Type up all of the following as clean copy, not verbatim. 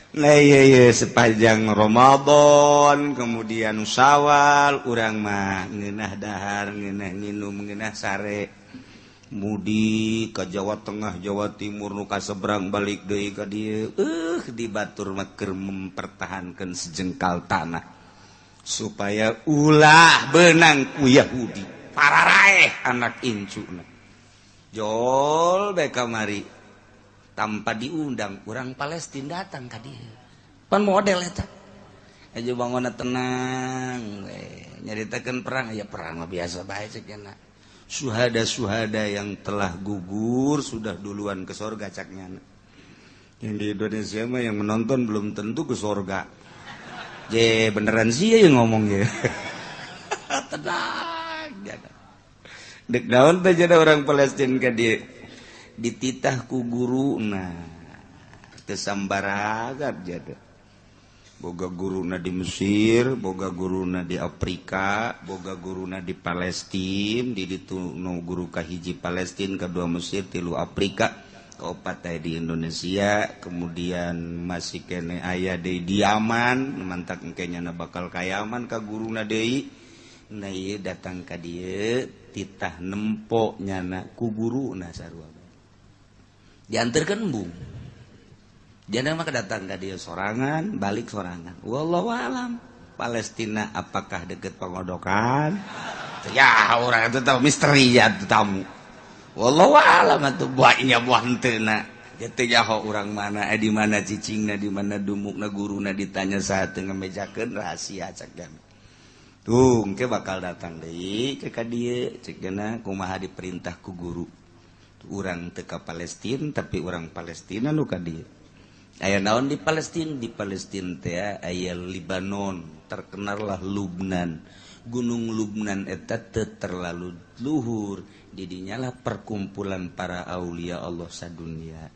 Nah iya, iya, sepanjang Ramadan kemudian Syawal urang mah ngeunah dahar, ngeunah nginum, ngeunah sare, mudik ke Jawa Tengah, Jawa Timur, nu ka seberang balik deui ka dieu. Di batur mah keur mempertahankan sejengkal tanah supaya ulah benang ku Yahudi pararaeh anak incuna jol bae kamari tanpa diundang orang Palestina datang ka dieu. Pan model eta aja bangunna tenang we, nyaritakeun perang ya perang mah biasa bae cek nya. Suhada-suhada yang telah gugur sudah duluan ke sorga cak nyana. Yang di Indonesia mah yang menonton belum tentu ke sorga. Je beneran sih ya yang ngomong ya. Tenang jada. Dek naon teh jada orang Palestina ka dieu dititah ku guruna teu sambaragat jada. Boga guruna di Mesir, boga guruna di Afrika, boga guruna di Palestina, di ditu nu guru kahiji Palestina, kedua Mesir, tilu Afrika, keopat aya di Indonesia, kemudian masih kene aya deui di Yaman, mantak engke nyana bakal ka Yaman ka guruna deui. Nah ieu datang ka dieu titah nempo nyana ku guruna sarua. Dianterkeun embung. Dia mah datang ka dieu sorangan, balik sorangan. Wallahu alam. Palestina apakah deket Pangodokan? Ya orang itu tahu misteri ya tamu. Wallahu alam atuh buahnya buah henteu na. Teu nyaho urang mana, di mana cicingna, di mana dumukna guruna ditanya saat teu ngamejakeun rahasia cak jam. Tuh, engke bakal datang deui ke ka dieu cek geuna kumaha diperintah ku guru. Urang teu ka Palestina tapi urang Palestina nu ka dieu. Aya naon di Palestina? Di Palestina teh aya Libanon, terkenallah Lubnan. Gunung Lubnan eta teu terlalu luhur, didinyalah perkumpulan para aulia Allah sadunia.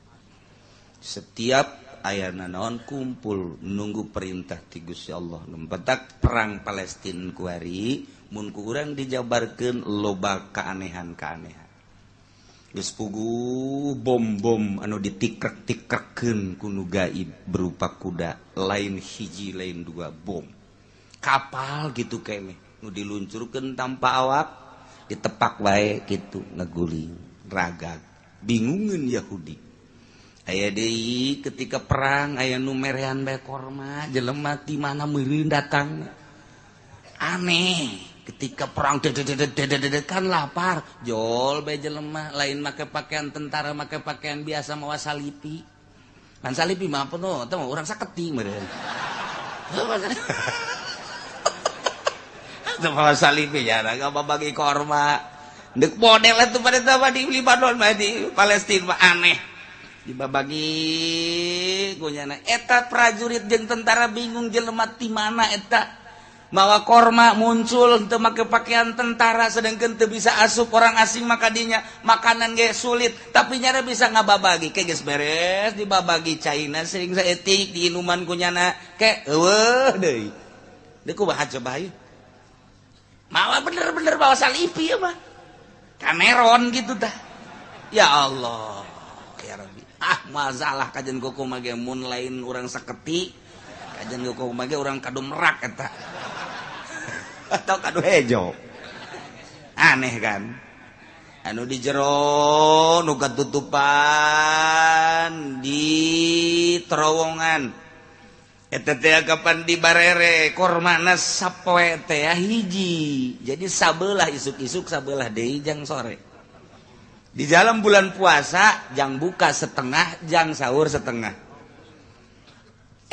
Setiap aya naon kumpul nunggu perintah ti Gusti Allah. Nempetak perang Palestina kuari mun ku urang dijabarkeun loba keanehan-keanehan. Geus puguh bom-bom anu ditikrek-tikrekeun ku nu gaib berupa kuda, lain hiji lain dua bom. Kapal gitu keneh nu diluncurkeun tanpa awak, ditepak wae kitu ngaguling ragag. Bingungeun Yahudi. Aya deui ketika perang aya nu merean bae korma, jelema ti mana meureun datang. Aneh. Ketika perang kan lapar jol bae jelema lain make pakaian tentara, make pakaian biasa mawa salipi. Kan salipi mah apa no, teh urang saketi meureun. Teu mawa salipi ya bagi korma. Deuk model eta pada teh di Libanon mah di Palestina mah aneh. Dibabagi kunyana eta prajurit jeung tentara bingung jelema ti mana eta. Mawa korma muncul teu make pakaian tentara sedangkan teu bisa asup orang asing maka dinya makanan ge sulit tapi nyara bisa ngababagi ke geus beres dibabagi caina sering saeutik diinuman kunyana ke eueuh deui. Deuk kumaha coba ieu? Mawa bener-bener bawa salipi ya mah. Kameron gitu tah. Ya Allah, ya Rabbi. Ah masalah kajian kuku mah ge mun lain urang saketi, kajian kuku mah ge urang kadu merak eta. Atau kadu hejo. Aneh kan? Anu di jero nu katutupan di terowongan. Eta teh kapan di barere kormana sapoe teh hiji. Jadi sabelah isuk-isuk sabelah deui jang sore. Di dalam bulan puasa jang buka setengah, jang sahur setengah.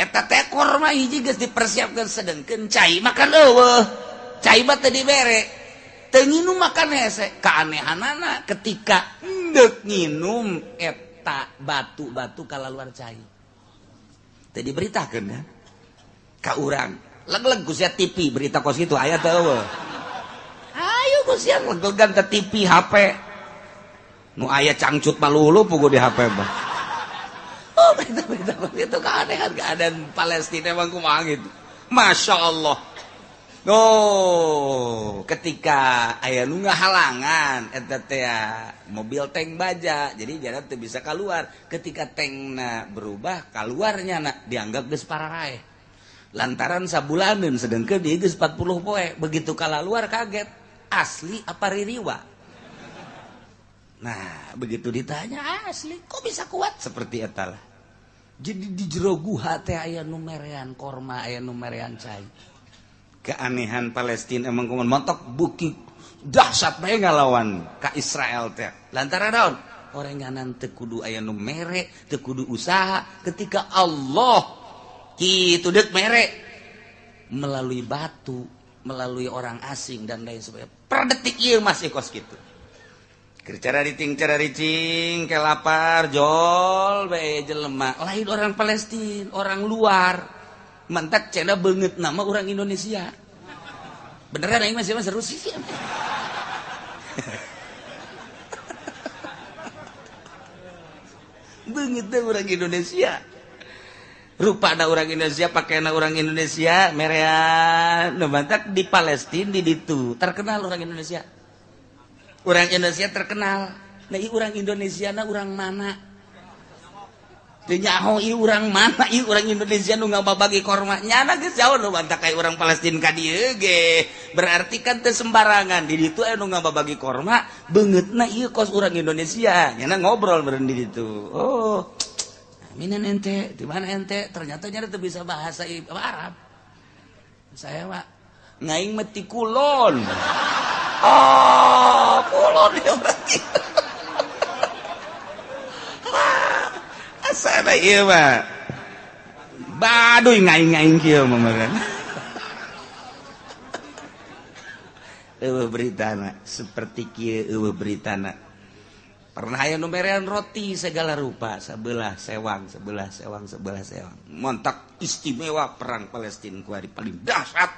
Eta teh korma hiji geus dipersiapkan sedengkeun cai makan eueuh. Cai mah teu dibere. Teu nginum makan hese. Keanehanana ketika endek nginum eta batu-batu kalaluar cai. Teu diberitakeun ya. Ka urang leg-leg ku sia TV berita kos kitu aya teu eueuh. Ayo ku sia leg-legan teh TV HP. Nu aya cangcut malulu puguh di HP mah. Oh berita-berita itu keanehan keadaan Palestina emang kumaha gitu. Masya Allah. Oh, ketika aya nu ngahalangan eta teh mobil tank baja, jadi jalan teu bisa keluar. Ketika tankna berubah, keluarnya na dianggap geus pararaeh. Lantaran sabulaneun, sedangkan dia geus 40 poe, begitu kala luar kaget, asli apa ririwa? Nah, begitu ditanya asli, kok bisa kuat seperti eta lah. Jadi di jero guha teh aya nu merean korma, aya nu merean cai. Keanehan Palestina emang kumaha montok buki dahsyat bae ngalawan ka Israel teh. Lantaran naon? Orenganan teu kudu aya nu mere, teu kudu usaha ketika Allah kitu deuk mere melalui batu, melalui orang asing dan lain sebagainya. Per detik ieu masih kos kitu. Keur cararing cararicing ke lapar jol bae jelema, lain orang Palestina, orang luar. Mantak cenah beungeut nama orang Indonesia. Beneran aing masih seru sih. Beungeut teh orang Indonesia. Rupana orang Indonesia, pakaian orang Indonesia, merean. Nu mantak di Palestina di ditu terkenal orang Indonesia. Orang Indonesia terkenal. Nah, ieu orang Indonesia na orang mana? Teu nyaho ieu urang mana, ieu urang Indonesia nu ngababagi korma. Nyana geus jauh nu mantak kayak urang Palestina ka dieu ge. Berarti kan teu sembarangan di ditu aya nu ngababagi korma, beungeutna ieu kos urang Indonesia. Nyana ngobrol meureun di ditu. Oh, minan ente, di mana ente? Ternyata nyana teu bisa bahasa Arab. Saya mah ngaing mah ti kulon. Oh, kulon ya berarti. Asana ieu mah. Baduy ngaing-ngaing kieu mah meureun. Eueuh beritana seperti kieu eueuh beritana. Pernah aya nu merean roti segala rupa, sebelah sewang, sebelah sewang, sebelah sewang. Montak istimewa perang Palestina kuari paling dahsyat.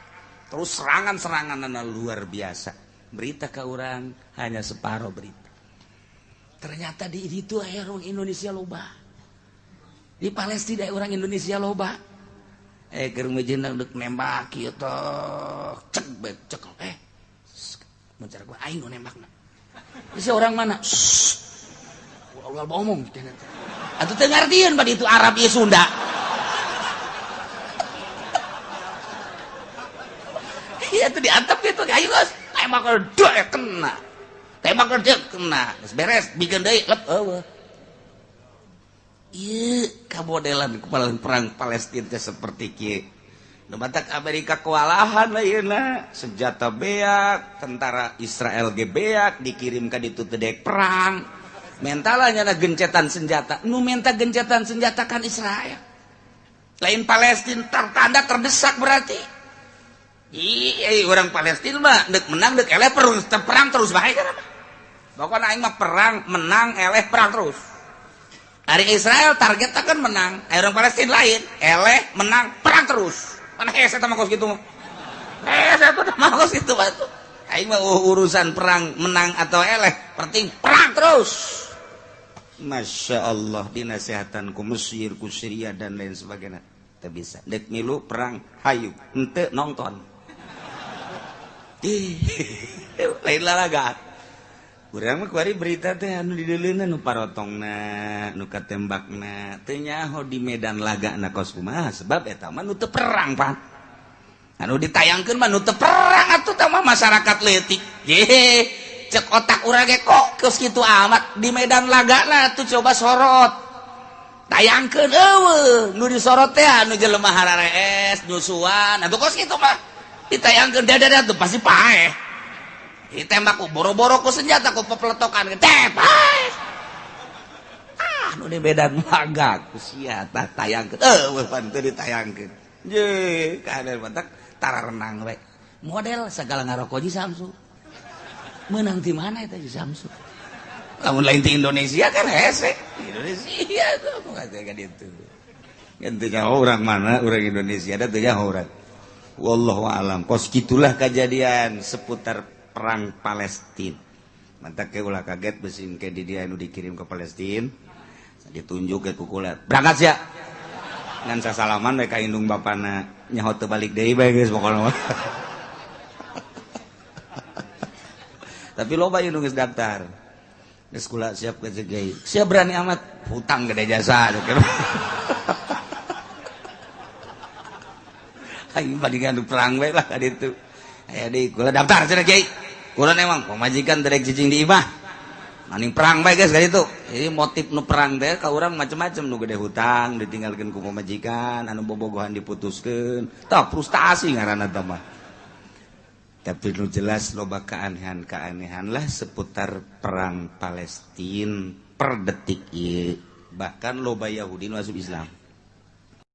Terus serangan-seranganna luar biasa. Berita ka urang hanya separo berita. Ternyata di ditu aya orang Indonesia loba. Di Palestina orang Indonesia loba. Keur mejeuna deuk nembak kieu teh cek bae cek. Mun cara gua aing nu nembakna. Bisa orang mana? Ulah omong atuh teu ngartieun bad itu Arab ieu Sunda. Iya tuh diantep gitu ayo geus tembak dek kena. Tembak dek kena. Geus beres bikin deui lep eueuh. Ieu kamodelan kepala perang Palestina teh seperti kieu. Nu matak Amerika kewalahan lainna, senjata beak, tentara Israel ge beak dikirim ka ditu teu daek perang. Mentalanya na gencetan senjata. Nu menta gencetan senjata kan Israel. Lain Palestina tertanda terdesak berarti. Ih, orang Palestina mah deuk menang deuk eleh perang terus bae kan. Pokona aing mah perang menang eleh perang terus. Ari Israel targetnya kan menang, orang Palestina lain, eleh menang perang terus. Mana hese mah kos kitu mah. Hese eta mah kos kitu batu. Aing mah urusan perang menang atau eleh, penting perang terus. Masya Allah dinasehatan ku Mesir, ku Syria dan lain sebagainya. Teu bisa. Dek milu perang hayu, henteu nonton. Ih, lain lalagaan. Urang mah kuari berita teh anu dideuleuna nu parotongna, nu katembakna, teu nyaho di medan lagana kos kumaha sebab eta mah nu teu perang pan. Anu ditayangkeun mah nu teu perang atuh tah mah masyarakat leutik. Ye, cek otak urang ge kok kos kitu amat di medan lagana tuh coba sorot. Tayangkeun eueuh nu disorot teh anu jelema hararees, nyusuan, atuh kos kitu mah. Ditayangkeun dadah tuh pasti paeh. Ditembak ku boro-boro ku senjata ku pepeletokan teh paeh. Ah nu di medan laga ku sia tah tayangkeun eueuh pan teu ditayangkeun. Ye, kader matak tara renang we. Model segala ngaroko ji Samsu. Menang di mana eta ji Samsu? Lamun lain di Indonesia kan hese. Indonesia tuh bukan ka ditu. Kan teu nyaho urang mana, urang Indonesia da teu nyaho urang. Wallahu alam. Kos kitulah kejadian seputar perang Palestina. Mantak ke ulah kaget beusin ke di dia nu dikirim ke Palestina. Ditunjuk ke kukulat. Berangkat sia. Ngan sasalaman we ka indung bapana nyaho teu balik deui bae geus pokona mah. Tapi loba ieu nu geus daftar. Geus kula siap ke kiai. Siap berani amat hutang gede jasa. Aing bandingan perang we lah ka ditu. Aya deui kula daftar cenah kiai. Kula emang pamajikan derek cicing di imah. Maning perang bae geus ka ditu. Jadi motif nu perang teh ka urang macem-macem, nu gede hutang ditinggalkeun ku pamajikan, anu bobogohan diputuskeun. Tah frustasi ngaranna teh mah. Tapi nu jelas loba keanehan-keanehan lah seputar perang Palestina per detik ieu. Bahkan loba Yahudi nu asup Islam.